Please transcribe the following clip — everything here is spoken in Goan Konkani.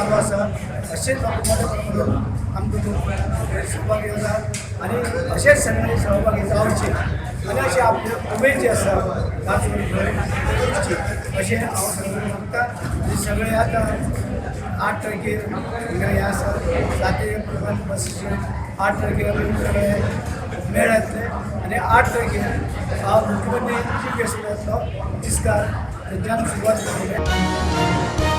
चालू आसा. अशेंच लोक मोठ्या प्रमाणात आमकां सहभागी जाता आनी अशेंच सगळ्यांनी सहभागी जावचे आनी अशें आपली उमेद जी आसा करची अशें हांव सगळ्यांक मागता. आनी सगळे आतां 8 तारखेर हिंगा हें आसा, 7 प्रमाण बसीचे 8 तारखेर आमी सगळे मेळ येतले आनी 8 तारखेर हांव मुख्यमंत्री चीफ गेस्ट जातलो तिस्कार, थंयच्यान सुरवात करतले.